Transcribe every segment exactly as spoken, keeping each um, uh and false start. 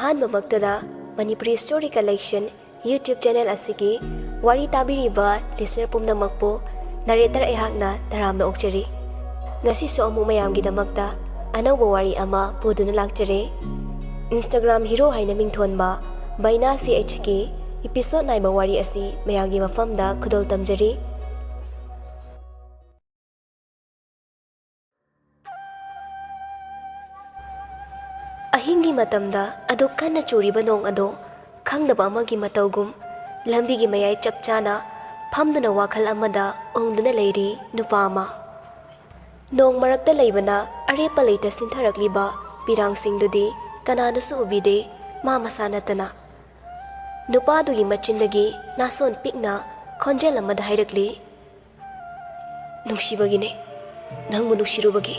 ꯑꯍꯥꯟꯕꯃꯛꯇꯗ Manipuri Story Collection YouTube channel ꯑꯁꯤꯒꯤ ꯋꯥꯔꯤ ꯇꯥꯕꯤꯔꯤꯕ listener ꯄꯨꯝꯅꯃꯛꯄꯨ narrator ꯑꯩꯍꯥꯛꯅ ꯇꯔꯥꯝꯅ ꯑꯣꯛꯆꯔꯤ꯫ ꯉꯁꯤꯁꯨ ꯑꯃꯨꯛ ꯃꯌꯥꯝꯒꯤꯗꯃꯛꯇ ꯑꯅꯧꯕ ꯋꯥꯔꯤ ꯑꯃ ꯄꯨꯗꯨꯅ ꯂꯥꯛꯆꯔꯦ꯫ Instagram hero ꯍꯥꯏꯅ ꯃꯤꯡꯊꯣꯟꯕ ꯕꯩꯅꯥ C H ꯀꯤ episode ꯅꯥꯏꯕ ꯋꯥꯔꯤ ꯑꯁꯤ ꯃꯌꯥꯝꯒꯤ ꯃꯐꯝꯗ ꯈꯨꯗꯣꯜ ꯇꯝꯖꯔꯤ꯫ ꯑꯍꯤꯡꯒꯤ ꯃꯇꯝꯗ ꯑꯗꯨꯛ ꯀꯟꯅ ꯆꯨꯔꯤꯕ ꯅꯣꯡ ꯑꯗꯣ ꯈꯪꯗꯕ ꯑꯃꯒꯤ ꯃꯇꯧꯒꯨꯝ ꯂꯝꯕꯤꯒꯤ ꯃꯌꯥꯏ ꯆꯞ ꯆꯥꯅ ꯐꯝꯗꯨꯅ ꯋꯥꯈꯜ ꯑꯃꯗ ꯎꯪꯗꯨꯅ ꯂꯩꯔꯤ ꯅꯨꯄꯥ ꯑꯃ꯫ ꯅꯣꯡ ꯃꯔꯛꯇ ꯂꯩꯕꯅ ꯑꯔꯦꯞꯄ ꯂꯩꯇ ꯁꯤꯟꯊꯔꯛꯂꯤꯕ ꯄꯤꯔꯥꯡꯁꯤꯡꯗꯨꯗꯤ ꯀꯅꯥꯅꯁꯨ ꯎꯕꯤꯗꯦ, ꯃꯥ ꯃꯁꯥ ꯅꯠꯇꯅ꯫ ꯅꯨꯄꯥꯗꯨꯒꯤ ꯃꯆꯤꯟꯗꯒꯤ ꯅꯥꯁꯣꯟ ꯄꯤꯛꯅ ꯈꯣꯟꯖꯦꯜ ꯑꯃꯗ ꯍꯥꯏꯔꯛꯂꯤ, "ꯅꯨꯡꯁꯤꯕꯒꯤꯅꯦ, ꯅꯪꯕꯨ ꯅꯨꯡꯁꯤꯔꯨꯕꯒꯤ꯫"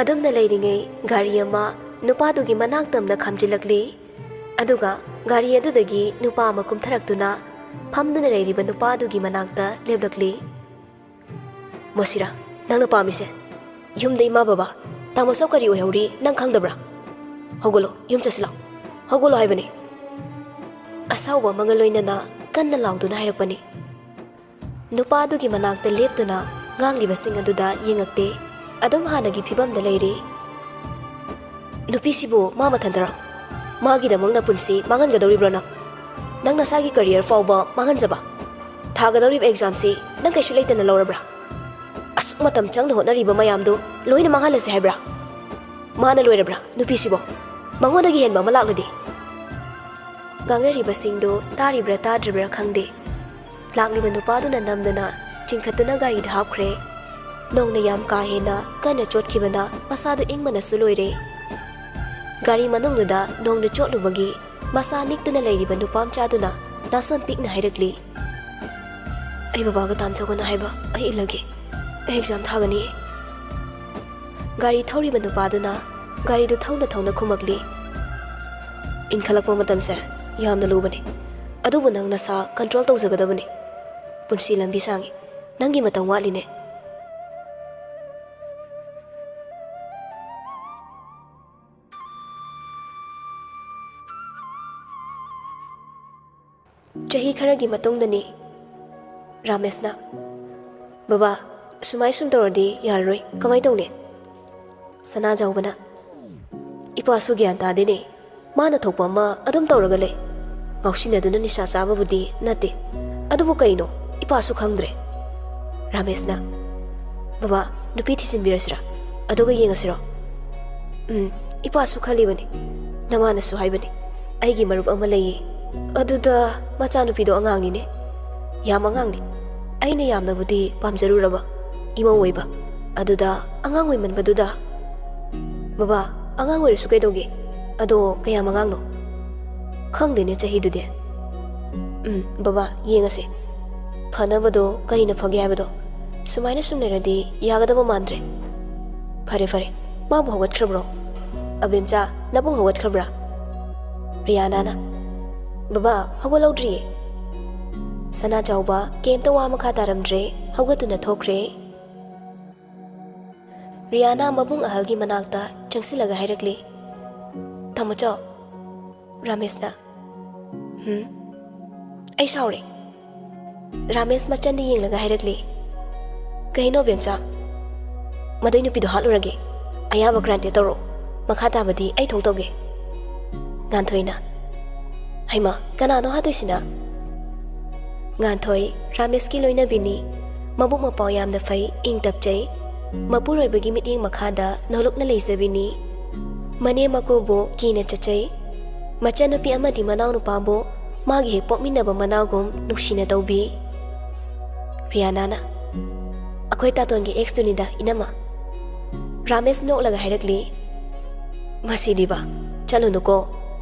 ꯑꯗꯨꯝꯅ ꯂꯩꯔꯤꯉꯩ ꯒꯥꯔꯤ ꯑꯃ ꯅꯨꯄꯥꯗꯨꯒꯤ ꯃꯅꯥꯛ ꯇꯝꯅ ꯈꯥꯝꯖꯤꯜꯂꯛꯂꯤ꯫ ꯑꯗꯨꯒ ꯒꯥꯔꯤ ꯑꯗꯨꯗꯒꯤ ꯅꯨꯄꯥ ꯑꯃ ꯀꯨꯝꯊꯔꯛꯇꯨꯅ ꯐꯝꯗꯨꯅ ꯂꯩꯔꯤꯕ ꯅꯨꯄꯥꯗꯨꯒꯤ ꯃꯅꯥꯛꯇ ꯂꯦꯞꯂꯛꯂꯤ꯫ "ꯃꯣꯁꯤꯔꯥ, ꯅꯪꯅ ꯄꯥꯝꯃꯤꯁꯦ? ꯌꯨꯝꯗ ꯏꯃꯥ ꯕꯕꯥ, ꯇꯥꯃꯣ ꯁꯣ ꯀꯔꯤ ꯑꯣꯏꯍꯧꯔꯤ ꯅꯪ ꯈꯪꯗꯕ꯭ꯔꯥ? ꯍꯧꯒꯠꯂꯣ, ꯌꯨꯝ ꯆꯠꯁꯤ ꯂꯥꯎ꯫ ꯍꯧꯒꯠꯂꯣ ꯍꯥꯏꯕꯅꯤ꯫" ꯑꯁꯥꯎꯕ ꯑꯃꯒ ꯂꯣꯏꯅꯅ ꯀꯟꯅ ꯂꯥꯎꯗꯨꯅ ꯍꯥꯏꯔꯛꯄꯅꯤ꯫ ꯅꯨꯄꯥꯗꯨꯒꯤ ꯃꯅꯥꯛꯇ ꯂꯦꯞꯇꯨꯅ ꯉꯥꯡꯂꯤꯕꯁꯤꯡ ꯑꯗꯨꯗ ꯌꯦꯡꯉꯛꯇꯦ꯫ ꯑꯗꯨꯝ ꯍꯥꯟꯅꯒꯤ ꯐꯤꯕꯝꯗ ꯂꯩꯔꯤ꯫ "ꯅꯨꯄꯤꯁꯤꯕꯨ ꯃꯥ ꯃꯊꯟꯇꯔꯣ? ꯃꯥꯒꯤꯗꯃꯛ ꯅꯄꯨꯟꯁꯤ ꯃꯥꯡꯍꯟꯒꯗꯧꯔꯤꯕ꯭ꯔꯣ ꯅꯪ? ꯅꯪ ꯅꯁꯥꯒꯤ career ꯐꯥꯎꯕ ꯃꯥꯡꯍꯟꯖꯕ? ꯊꯥꯒꯗꯧꯔꯤꯕ examꯁꯤ ꯅꯪ ꯀꯩꯁꯨ ꯂꯩꯇꯅ ꯂꯧꯔꯕ꯭ꯔꯥ? ꯑꯁꯨꯛ ꯃꯇꯝ ꯆꯪꯅ ꯍꯣꯠꯅꯔꯤꯕ ꯃꯌꯥꯝꯗꯨ ꯂꯣꯏꯅ ꯃꯥꯡꯍꯜꯂꯁꯦ ꯍꯥꯏꯕ꯭ꯔꯥ? ꯃꯥꯅ ꯂꯣꯏꯔꯕ꯭ꯔꯥ ꯅꯨꯄꯤꯁꯤꯕꯣ? ꯃꯉꯣꯟꯗꯒꯤ ꯍꯦꯟꯕ ꯑꯃ ꯂꯥꯛꯂꯗꯤ?" ꯉꯥꯡꯅꯔꯤꯕꯁꯤꯡꯗꯨ ꯇꯥꯔꯤꯕ꯭ꯔꯥ ꯇꯥꯗ꯭ꯔꯤꯕ꯭ꯔꯥ ꯈꯪꯗꯦ꯫ ꯂꯥꯛꯂꯤꯕ ꯅꯨꯄꯥꯗꯨꯅ ꯅꯝꯗꯅ ꯆꯤꯡꯈꯠꯇꯨꯅ ꯒꯥꯔꯤꯗ ꯍꯥꯞꯈ꯭ꯔꯦ꯫ ꯅꯣꯡꯅ ꯌꯥꯝ ꯀꯥ ꯍꯦꯟꯅ ꯀꯟꯅ ꯆꯣꯠꯈꯤꯕꯅ ꯃꯁꯥꯗꯨ ꯏꯪꯕꯅꯁꯨ ꯂꯣꯏꯔꯦ꯫ ꯒꯥꯔꯤ ꯃꯅꯨꯡꯗꯨꯗ ꯅꯣꯡꯅ ꯆꯣꯠꯂꯨꯕꯒꯤ ꯃꯁꯥ ꯅꯤꯛꯇꯨꯅ ꯂꯩꯔꯤꯕ ꯅꯨꯄꯥ ꯃꯆꯥꯗꯨꯅ ꯅꯥꯁꯣꯟ ꯄꯤꯛꯅ ꯍꯥꯏꯔꯛꯂꯤ, "ꯑꯩ ꯕꯕꯥꯒ ꯇꯥꯟꯖꯧꯒꯅꯨ ꯍꯥꯏꯕ, ꯑꯩ ꯏꯜꯂꯒꯦ꯫ ꯑꯩ exam ꯊꯥꯒꯅꯤ꯫" ꯒꯥꯔꯤ ꯊꯧꯔꯤꯕ ꯅꯨꯄꯥꯗꯨꯅ ꯒꯥꯔꯤꯗꯨ ꯊꯧꯅ ꯊꯧꯅ ꯈꯨꯝꯃꯛꯂꯤ, "ꯏꯟꯈꯠꯂꯛꯄ ꯃꯇꯝꯁꯦ ꯌꯥꯝꯅ ꯂꯨꯕꯅꯤ, ꯑꯗꯨꯕꯨ ꯅꯪ ꯅꯁꯥ control ꯇꯧꯖꯒꯗꯕꯅꯤ꯫ ꯄꯨꯟꯁꯤ ꯂꯝꯕꯤ ꯁꯥꯡꯉꯤ, ꯅꯪꯒꯤ ꯃꯇꯝ ꯋꯥꯠꯂꯤꯅꯦ꯫" ꯈꯔꯒꯤ ꯃꯇꯨꯡꯗꯅꯤ ꯔꯥꯃꯦꯁꯅ, "ꯕꯕꯥ, ꯁꯨꯃꯥꯏ ꯁꯨꯝ ꯇꯧꯔꯗꯤ ꯌꯥꯔꯔꯣꯏ, ꯀꯃꯥꯏ ꯇꯧꯅꯤ?" ꯁꯅꯥꯖꯥꯎꯕꯅ, "ꯏꯄꯥꯁꯨ ꯒ꯭ꯌꯥꯟ ꯇꯥꯗꯦꯅꯦ, ꯃꯥꯅ ꯊꯣꯛꯄ ꯑꯃ ꯑꯗꯨꯝ ꯇꯧꯔꯒ ꯂꯩ꯫ ꯉꯥꯎꯁꯤꯟꯅꯗꯨꯅ ꯅꯤꯁꯥ ꯆꯥꯕꯕꯨꯗꯤ ꯅꯠꯇꯦ, ꯑꯗꯨꯕꯨ ꯀꯩꯅꯣ ꯏꯄꯥꯁꯨ ꯈꯪꯗ꯭ꯔꯦ꯫" ꯔꯥꯃꯦꯁꯅ, "ꯕꯕꯥ, ꯅꯨꯄꯤ ꯊꯤꯖꯤꯟꯕꯤꯔꯁꯤꯔꯥ? ꯑꯗꯨꯒ ꯌꯦꯡꯉꯁꯤꯔꯣ?" "ꯎꯝ, ꯏꯄꯥꯁꯨ ꯈꯜꯂꯤꯕꯅꯤ꯫ ꯅꯃꯥꯅꯁꯨ ꯍꯥꯏꯕꯅꯤ, ꯑꯩꯒꯤ ꯃꯔꯨꯞ ꯑꯃ ꯂꯩꯌꯦ꯫ ꯑꯗꯨꯗ ꯃꯆꯥꯅꯨꯄꯤꯗꯣ ꯑꯉꯥꯡꯅꯤꯅꯦ꯫ ꯌꯥꯝ ꯑꯉꯥꯡꯅꯤ꯫ ꯑꯩꯅ ꯌꯥꯝꯅꯕꯨꯗꯤ ꯄꯥꯝꯖꯔꯨꯔꯕ, ꯏꯃꯧ ꯑꯣꯏꯕ꯫ ꯑꯗꯨꯗ ꯑꯉꯥꯡ ꯑꯣꯏꯃꯟꯕꯗꯨꯗ꯫" "ꯕꯕꯥ, ꯑꯉꯥꯡ ꯑꯣꯏꯔꯁꯨ ꯀꯩꯗꯧꯒꯦ? ꯑꯗꯣ ꯀꯌꯥꯝ ꯑꯉꯥꯡꯅꯣ?" "ꯈꯪꯗꯦꯅꯦ ꯆꯍꯤꯗꯨꯗꯤ꯫" "ꯎꯝ, ꯕꯕꯥ, ꯌꯦꯡꯉꯁꯦ꯫ ꯐꯅꯕꯗꯣ ꯀꯔꯤꯅ ꯐꯒꯦ ꯍꯥꯏꯕꯗꯣ꯫ ꯁꯨꯃꯥꯏꯅ ꯁꯨꯝ ꯂꯩꯔꯗꯤ ꯌꯥꯒꯗꯕ ꯃꯥꯟꯗ꯭ꯔꯦ꯫" "ꯐꯔꯦ, ꯐꯔꯦ꯫ ꯃꯥꯕꯨ ꯍꯧꯒꯠꯈ꯭ꯔꯕ꯭ꯔꯣ? ꯑꯕꯦꯝꯆꯥ, ꯅꯕꯨꯡ ꯍꯧꯒꯠꯈ꯭ꯔꯕ꯭ꯔꯥ?" ꯔꯤꯌꯥꯅꯥꯅ, "ꯕꯕꯥ, ꯍꯧꯒꯠꯍꯧꯗ꯭ꯔꯤꯌꯦ꯫" ꯁꯅꯥꯆꯥꯎꯕ ꯀꯩꯝꯇ ꯋꯥ ꯃꯈꯥ ꯇꯥꯔꯝꯗ꯭ꯔꯦ, ꯍꯧꯒꯠꯇꯨꯅ ꯊꯣꯛꯈ꯭ꯔꯦ꯫ ꯔꯤꯌꯥꯅꯥ ꯃꯕꯨꯡ ꯑꯍꯜꯒꯤ ꯃꯅꯥꯛꯇ ꯆꯪꯁꯤꯜꯂꯒ ꯍꯥꯏꯔꯛꯂꯤ, "ꯇꯥꯃꯣꯆꯧ꯫" ꯔꯥꯃꯦꯁꯅ, "ꯍꯨꯝ?" "ꯑꯩ ꯁꯥꯎꯔꯦ꯫" ꯔꯥꯃꯦꯁ ꯃꯆꯟꯗ ꯌꯦꯡꯂꯒ ꯍꯥꯏꯔꯛꯂꯤ, "ꯀꯩꯅꯣ ꯕꯦꯝꯆꯥ? ꯃꯗꯨꯏ ꯅꯨꯄꯤꯗꯣ ꯍꯥꯠꯂꯨꯔꯒꯦ꯫ ꯑꯌꯥꯕ ꯒ꯭ꯔꯥꯟꯇꯦ ꯇꯧꯔꯣ꯫ ꯃꯈꯥ ꯇꯥꯕꯗꯤ ꯑꯩ ꯊꯣꯛ ꯇꯧꯒꯦ꯫" ꯉꯥꯟꯊꯣꯏꯅ, "ꯍꯩꯃꯥ, ꯀꯅꯥꯅꯣ ꯍꯥꯠꯇꯣꯏꯁꯤꯅ?" ꯉꯥꯟꯊꯣꯏ ꯔꯥꯃꯦꯁꯀꯤ ꯂꯣꯏꯅꯕꯤꯅꯤ꯫ ꯃꯕꯨꯛ ꯃꯄꯥꯎ ꯌꯥꯝꯅ ꯐꯩ, ꯏꯪ ꯇꯞꯆꯩ꯫ ꯃꯄꯨꯔꯣꯏꯕꯒꯤ ꯃꯤꯠꯌꯦꯡ ꯃꯈꯥꯗ ꯅꯣꯂꯨꯛꯅ ꯂꯩꯖꯕꯤꯅꯤ꯫ ꯃꯅꯦꯝ ꯃꯀꯨꯕꯨ ꯀꯤꯅ ꯆꯠꯆꯩ꯫ ꯃꯆꯟꯅꯨꯄꯤ ꯑꯃꯗꯤ ꯃꯅꯥꯎꯅꯨꯄꯥꯕꯨ ꯃꯥꯒꯤ ꯍꯦꯛ ꯄꯣꯛꯃꯤꯟꯅꯕ ꯃꯅꯥꯎꯒꯨꯝ ꯅꯨꯡꯁꯤꯅ ꯇꯧꯕꯤ꯫ ꯔꯤꯌꯥꯅꯥꯅ, "ꯑꯩꯈꯣꯏ ꯇꯥꯇꯣꯟꯒꯤ ꯑꯦꯛꯁꯇꯨꯅꯤꯗ, ꯏꯅꯝꯃ꯫" ꯔꯥꯃꯦꯁ ꯅꯣꯛꯂꯒ ꯍꯥꯏꯔꯛꯂꯤ, "ꯃꯁꯤꯗꯤꯕ, ꯆꯠꯂꯨꯅꯨꯀꯣ꯫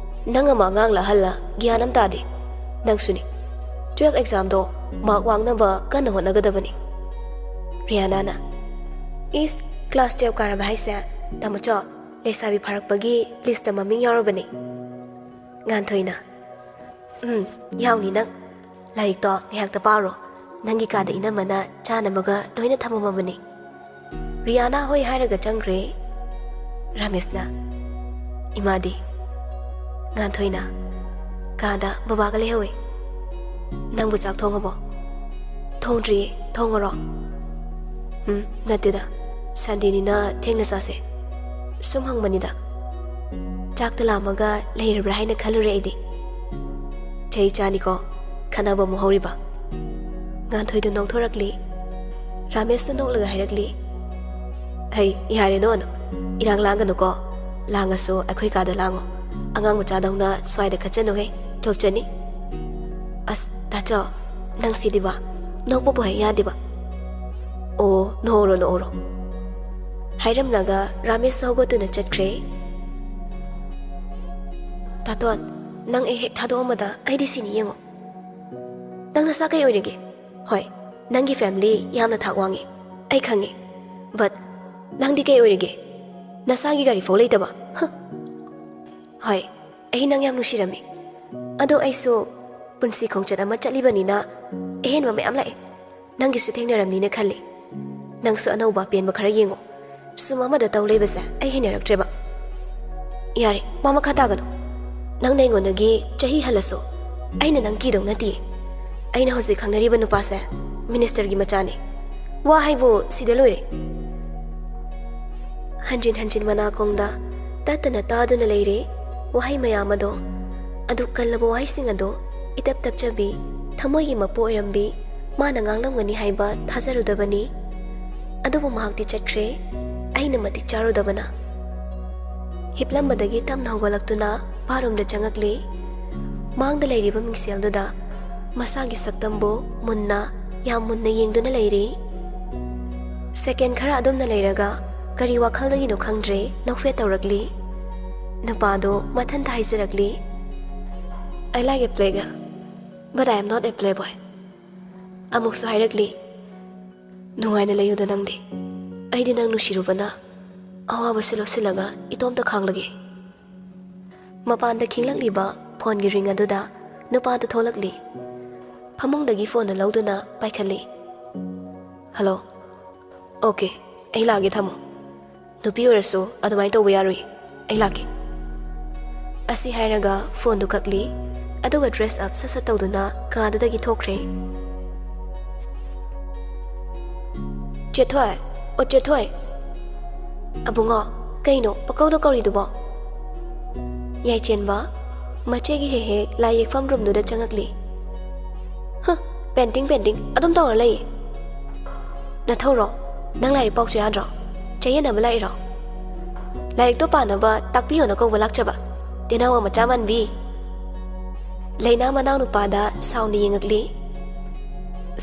ꯅꯪ ꯑꯃ ꯑꯉꯥꯡꯂ ꯑꯍꯜꯂ ꯒ꯭ꯌꯥꯟ ꯑꯃ ꯇꯥꯗꯦ꯫ ꯅꯪꯁꯨꯅꯤ꯫ ꯇꯨꯌꯦꯜꯐ ꯑꯦꯛꯖꯥꯝꯗꯣ ꯃꯥꯔꯛ ꯋꯥꯡꯅꯕ ꯀꯟꯅ ꯍꯣꯠꯅꯒꯗꯕꯅꯤ꯫" ꯔꯤꯌꯥꯅꯥꯅ, "ꯏꯁ, ꯀ꯭ꯂꯥꯁ ꯇꯨꯌꯦꯜꯐ ꯀꯥꯔꯕ ꯍꯥꯏꯁꯦ? ꯇꯥꯃꯣꯆꯧ, ꯂꯩꯁꯥꯕꯤ ꯐꯥꯔꯛꯄꯒꯤ ꯂꯤꯁꯇ ꯃꯃꯤꯡ ꯌꯥꯎꯔꯕꯅꯤ꯫" ꯉꯥꯟꯊꯣꯏꯅ, "ꯎꯝ, ꯌꯥꯎꯅꯤ ꯅꯪ꯫ ꯂꯥꯏꯔꯤꯛꯇꯣ ꯉꯥꯏꯍꯥꯛꯇ ꯄꯥꯔꯣ꯫ ꯅꯪꯒꯤ ꯀꯥꯗ ꯏꯅꯝꯃꯅ ꯆꯥꯅꯕꯒ ꯂꯣꯏꯅ ꯊꯝꯃꯝꯃꯕꯅꯤ꯫" ꯔꯤꯌꯥꯅꯥ ꯍꯣꯏ ꯍꯥꯏꯔꯒ ꯆꯪꯈ꯭ꯔꯦ꯫ ꯔꯥꯃꯦꯁꯅ, "ꯏꯃꯥꯗꯤ?" ꯉꯥꯟꯊꯣꯏꯅ, "ꯀꯥꯗ ꯕꯕꯥꯒ ꯂꯩꯍꯧꯋꯦ꯫" ꯅꯪꯕꯨ ꯆꯥꯛ ꯊꯣꯡꯉꯕꯣ? ꯊꯣꯡꯗ꯭ꯔꯤꯌꯦ, ꯊꯣꯡꯉꯔꯣ? ꯎꯝ, ꯅꯠꯇꯦꯗ, ꯁꯟꯗꯦꯅꯤꯅ ꯊꯦꯡꯅ ꯆꯥꯁꯦ꯫ ꯁꯨꯝ ꯍꯪꯕꯅꯤꯗ꯫ ꯆꯥꯛꯇ ꯂꯥꯝꯃꯒ ꯂꯩꯔꯕ꯭ꯔꯥ ꯍꯥꯏꯅ ꯈꯜꯂꯨꯔꯦ ꯑꯩꯗꯤ꯫ ꯆꯍꯤ ꯆꯥꯅꯤꯀꯣ, ꯈꯠꯅꯕ ꯑꯃꯨꯛ ꯍꯧꯔꯤꯕ꯫ ꯉꯥꯟꯊꯣꯏꯗꯨ ꯅꯣꯛꯊꯣꯔꯛꯂꯤ꯫ ꯔꯥꯃꯦꯁꯇ ꯅꯣꯛꯂꯒ ꯍꯥꯏꯔꯛꯂꯤ, "ꯍꯩ, ꯌꯥꯔꯦ, ꯅꯣꯛꯑꯅꯨ꯫ ꯏꯔꯥꯡ ꯂꯥꯡꯒꯅꯨꯀꯣ꯫ ꯂꯥꯡꯉꯁꯨ ꯑꯩꯈꯣꯏ ꯀꯥꯗ ꯂꯥꯡꯉꯣ꯫ ꯑꯉꯥꯡ ꯃꯆꯥꯗꯧꯅ ꯁ꯭ꯋꯥꯏꯗ ꯈꯠꯆꯅꯨꯍꯦ, ꯆꯣꯞꯆꯅꯤ꯫" "ꯑꯁ, ꯇꯥꯆꯧ, ꯅꯪꯁꯤꯗꯤꯕ, ꯅꯣꯛꯄꯕꯨ ꯍꯦꯛ ꯌꯥꯗꯦꯕ꯫ ꯑꯣ, ꯅꯣꯛꯎꯔꯣ, ꯅꯣꯛꯎꯔꯣ꯫" ꯍꯥꯏꯔꯝꯂꯒ ꯔꯥꯃꯦꯁꯁꯨ ꯍꯧꯒꯠꯇꯨꯅ ꯆꯠꯈ꯭ꯔꯦ꯫ "ꯇꯥꯇꯣꯟ, ꯅꯪ ꯑꯩ ꯍꯦꯛ ꯊꯥꯗꯣꯛꯑꯝꯕꯗ ꯑꯩꯗꯤ ꯁꯤꯅꯤ ꯌꯦꯡꯉꯣ꯫ ꯅꯪ ꯅꯁꯥ ꯀꯩ ꯑꯣꯏꯔꯤꯒꯦ? ꯍꯣꯏ, ꯅꯪꯒꯤ family ꯌꯥꯝꯅ ꯊꯥꯛ ꯋꯥꯡꯉꯤ, ꯑꯩ ꯈꯪꯉꯤ꯫ But ꯅꯪꯗꯤ ꯀꯩ ꯑꯣꯏꯔꯤꯒꯦ? ꯅꯁꯥꯒꯤ ꯒꯥꯔꯤ ꯐꯥꯎ ꯂꯩꯇꯕ꯫ ꯍ꯫ ꯍꯣꯏ, ꯑꯩ ꯅꯪ ꯌꯥꯝ ꯅꯨꯡꯁꯤꯔꯝꯃꯤ꯫ ꯑꯗꯣ ꯑꯩꯁꯨ ꯄꯨꯟꯁꯤ ꯈꯣꯡꯆꯠ ꯑꯃ ꯆꯠꯂꯤꯕꯅꯤꯅ ꯑꯍꯦꯟꯕ ꯃꯌꯥꯝ ꯂꯥꯛꯑꯦ꯫ ꯅꯪꯒꯤꯁꯨ ꯊꯦꯡꯅꯔꯝꯅꯤꯅ ꯈꯜꯂꯤ꯫ ꯅꯪꯁꯨ ꯑꯅꯧꯕ ꯑꯄꯦꯟꯕ ꯈꯔ ꯌꯦꯡꯉꯣ꯫ ꯁꯨꯝ ꯑꯃꯗ ꯇꯧ ꯂꯩꯕꯁꯦ ꯑꯩ ꯍꯩꯅꯔꯛꯇ꯭ꯔꯦꯕ꯫ ꯌꯥꯔꯦ, ꯋꯥ ꯃꯈꯥ ꯇꯥꯒꯅꯨ꯫ ꯅꯪꯅ ꯑꯩꯉꯣꯟꯗꯒꯤ ꯆꯍꯤ ꯍꯜꯂꯁꯨ ꯑꯩꯅ ꯅꯪ ꯀꯤꯗꯧ ꯅꯠꯇꯤꯌꯦ꯫ ꯑꯩꯅ ꯍꯧꯖꯤꯛ ꯈꯪꯅꯔꯤꯕ ꯅꯨꯄꯥꯁꯦ ministerꯒꯤ ꯃꯆꯥꯅꯦ꯫ ꯋꯥ ꯍꯥꯏꯕꯨ ꯁꯤꯗ ꯂꯣꯏꯔꯦ꯫" ꯍꯟꯖꯤꯟ ꯍꯟꯖꯤꯟ ꯃꯅꯥꯀꯣꯡꯗ ꯇꯠꯇꯅ ꯇꯥꯗꯨꯅ ꯂꯩꯔꯦ ꯋꯥꯍꯩ ꯃꯌꯥꯝ ꯑꯗꯣ꯫ ꯑꯗꯨ ꯀꯜꯂꯕ ꯋꯥꯍꯩꯁꯤꯡ ꯑꯗꯣ ꯏꯇꯞ ꯇꯞꯆꯕꯤ, ꯊꯃꯣꯏꯒꯤ ꯃꯄꯨ ꯑꯣꯏꯔꯝꯕꯤ ꯃꯥꯅ ꯉꯥꯡꯂꯝꯒꯅꯤ ꯍꯥꯏꯕ ꯊꯥꯖꯔꯨꯗꯕꯅꯤ꯫ ꯑꯗꯨꯕꯨ ꯃꯍꯥꯛꯇꯤ ꯆꯠꯈ꯭ꯔꯦ, ꯑꯩꯅ ꯃꯇꯤꯛ ꯆꯥꯔꯨꯗꯕꯅ꯫ ꯍꯤꯞꯂꯝꯕꯗꯒꯤ ꯇꯞꯅ ꯍꯧꯒꯠꯂꯛꯇꯨꯅ ꯕꯥꯔꯣꯝꯗ ꯆꯪꯉꯛꯂꯤ꯫ ꯃꯥꯡꯗ ꯂꯩꯔꯤꯕ ꯃꯤꯡꯁꯦꯜꯗꯨꯗ ꯃꯁꯥꯒꯤ ꯁꯛꯇꯝꯕꯨ ꯃꯨꯟꯅ, ꯌꯥꯝ ꯃꯨꯟꯅ ꯌꯦꯡꯗꯨꯅ ꯂꯩꯔꯤ꯫ Second ꯈꯔ ꯑꯗꯨꯝꯅ ꯂꯩꯔꯒ ꯀꯔꯤ ꯋꯥꯈꯜꯗꯒꯤꯅꯣ ꯈꯪꯗ꯭ꯔꯦ ꯅꯣꯛꯐꯦꯠ ꯇꯧꯔꯛꯂꯤ꯫ ꯅꯨꯄꯥꯗꯣ ꯃꯊꯟꯇ ꯍꯥꯏꯖꯔꯛꯂꯤ, "I like a playgirl, but I am not a playboy." ꯑꯃꯨꯛꯁꯨ ꯍꯥꯏꯔꯛꯂꯤ, "ꯅꯨꯡꯉꯥꯏꯅ ꯂꯩꯌꯨꯗ ꯅꯪꯗꯤ꯫ ꯑꯩꯗꯤ ꯅꯪ ꯅꯨꯡꯁꯤꯔꯨꯕꯅ ꯑꯋꯥꯕꯁꯨ ꯂꯧꯁꯤꯜꯂꯒ ꯏꯇꯣꯝꯇ ꯈꯥꯡꯂꯒꯦ꯫" ꯃꯄꯥꯟꯗ ꯈꯤꯡꯂꯛꯂꯤꯕ phoneꯒꯤ ring ꯑꯗꯨꯗ ꯅꯨꯄꯥꯗꯨ ꯊꯣꯛꯂꯛꯂꯤ꯫ ꯐꯃꯨꯡꯗꯒꯤ phoneꯗꯨ ꯂꯧꯗꯨꯅ ꯄꯥꯏꯈꯠꯂꯤ꯫ "Hello꯫ Okay, ꯑꯩ ꯂꯥꯛꯑꯒꯦ, ꯊꯝꯃꯣ꯫ ꯅꯨꯄꯤ ꯑꯣꯏꯔꯁꯨ ꯑꯗꯨꯃꯥꯏꯅ ꯇꯧꯕ ꯌꯥꯔꯣꯏ꯫ ꯑꯩ ꯂꯥꯛꯀꯦ꯫" ꯑꯁꯤ ꯍꯥꯏꯔꯒ phoneꯗꯨ ꯀꯛꯂꯤ꯫ ꯑꯗꯨꯒ dress up ꯁꯠ ꯁꯠ ꯇꯧꯗꯨꯅ ꯀꯥꯗꯨꯗꯒꯤ ꯊꯣꯛꯈ꯭ꯔꯦ꯫ "ꯆꯦꯊꯣꯏ, ꯑꯣ ꯆꯦꯊꯣꯏ!" "ꯑꯕꯨꯡꯉꯣ, ꯀꯩꯅꯣ ꯄꯀꯧꯗ ꯀꯧꯔꯤꯗꯨꯕꯣ?" ꯌꯥꯏꯆꯦꯟꯕ ꯃꯆꯦꯒꯤ ꯍꯦꯛ ꯍꯦꯛ ꯂꯥꯏ ꯌꯦꯛꯐꯝ roomꯗꯨꯗ ꯆꯪꯉꯛꯂꯤ꯫ "ꯍ, painting, painting ꯑꯗꯨꯝ ꯇꯧꯔ ꯂꯩꯌꯦ꯫ ꯅꯊꯧꯔꯣ? ꯅꯪ ꯂꯥꯏꯔꯤꯛ ꯄꯥꯎꯁꯨ ꯌꯥꯗ꯭ꯔꯣ? ꯆꯌꯦꯠꯅꯕ ꯂꯥꯛꯏꯔꯣ? ꯂꯥꯏꯔꯤꯛꯇꯣ ꯄꯥꯅꯕ ꯇꯥꯛꯄꯤꯌꯣꯅ ꯀꯧꯕ ꯂꯥꯛꯆꯕ, ꯇꯦꯅꯋꯥ ꯃꯆꯥ ꯃꯥꯟꯕꯤ!" ꯂꯩꯅꯥ ꯃꯅꯥꯎꯅꯨꯄꯥꯗ ꯁꯥꯎꯅ ꯌꯦꯡꯉꯛꯂꯤ꯫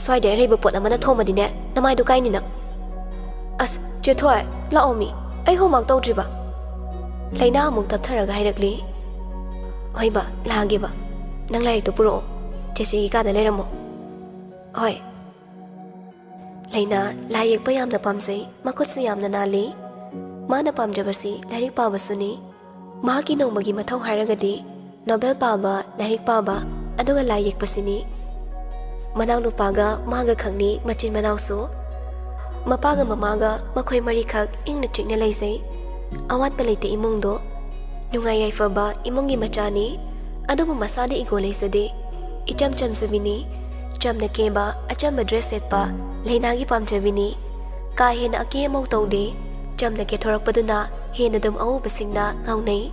"ꯁ꯭ꯋꯥꯏꯗ ꯑꯔꯩꯕ ꯄꯣꯠ ꯑꯃꯅ ꯊꯣꯝꯃꯗꯤꯅꯦ, ꯅꯃꯥꯏꯗꯨ ꯀꯥꯏꯅꯤ ꯅꯪ!" "ꯑꯁ, ꯆꯦꯊꯣꯏ, ꯂꯥꯛꯑꯣ ꯃꯤ, ꯑꯩ homework ꯇꯧꯗ꯭ꯔꯤꯕ!" ꯂꯩꯅꯥ ꯑꯃꯨꯛ ꯇꯞꯊꯔꯒ ꯍꯥꯏꯔꯛꯂꯤ꯫ "ꯍꯣꯏꯕ, ꯂꯥꯛꯑꯒꯦꯕ꯫ ꯅꯪ ꯂꯥꯏꯔꯤꯛꯇꯣ ꯄꯨꯔꯛꯑꯣ, ꯆꯦꯆꯦꯒꯤ ꯀꯥꯗ ꯂꯩꯔꯝꯃꯣ꯫" "ꯍꯣꯏ꯫" ꯂꯩꯅꯥ ꯂꯥꯏ ꯌꯦꯛꯄ ꯌꯥꯝꯅ ꯄꯥꯝꯖꯩ, ꯃꯈꯨꯠꯁꯨ ꯌꯥꯝꯅ ꯅꯥꯜꯂꯤ꯫ ꯃꯥꯅ ꯄꯥꯝꯖꯕꯁꯤ ꯂꯥꯏꯔꯤꯛ ꯄꯥꯕꯁꯨꯅꯤ꯫ ꯃꯍꯥꯛꯀꯤ ꯅꯣꯡꯃꯒꯤ ꯃꯊꯧ ꯍꯥꯏꯔꯒꯗꯤ novel ꯄꯥꯕ, ꯂꯥꯏꯔꯤꯛ ꯄꯥꯕ, ꯑꯗꯨꯒ ꯂꯥꯏ ꯌꯦꯛꯄꯁꯤꯅꯤ꯫ ꯃꯅꯥꯎꯅꯨꯄꯥꯒ ꯃꯥꯒ ꯈꯛꯅꯤ ꯃꯆꯤꯟ ꯃꯅꯥꯎꯁꯨ꯫ ꯃꯄꯥꯒ ꯃꯃꯥꯒ ꯃꯈꯣꯏ ꯃꯔꯤꯈꯛ ꯏꯪꯅ ꯆꯤꯛꯅ ꯂꯩꯖꯩ꯫ ꯑꯋꯥꯠꯄ ꯂꯩꯇꯦ ꯏꯃꯨꯡꯗꯣ꯫ ꯅꯨꯡꯉꯥꯏ ꯌꯥꯏꯐꯕ ꯏꯃꯨꯡꯒꯤ ꯃꯆꯥꯅꯤ꯫ ꯑꯗꯨꯕꯨ ꯃꯁꯥꯗꯤ ego ꯂꯩꯖꯗꯦ꯫ ꯏꯆꯝ ꯆꯝꯖꯕꯤꯅꯤ꯫ ꯆꯝꯅ ꯀꯦꯕ, ꯑꯆꯝꯕ dress ꯁꯦꯠꯄ ꯂꯩꯅꯥꯒꯤ ꯄꯥꯝꯖꯕꯤꯅꯤ꯫ ꯀꯥ ꯍꯦꯟꯅ ꯑꯀꯦ ꯑꯃꯧ ꯇꯧꯗꯦ꯫ ꯆꯝꯅ ꯀꯦꯊꯣꯔꯛꯄꯗꯨꯅ ꯍꯦꯟꯅ ꯑꯗꯨꯝ ꯑꯎꯕꯁꯤꯡꯅ ꯉꯥꯎꯅꯩ꯫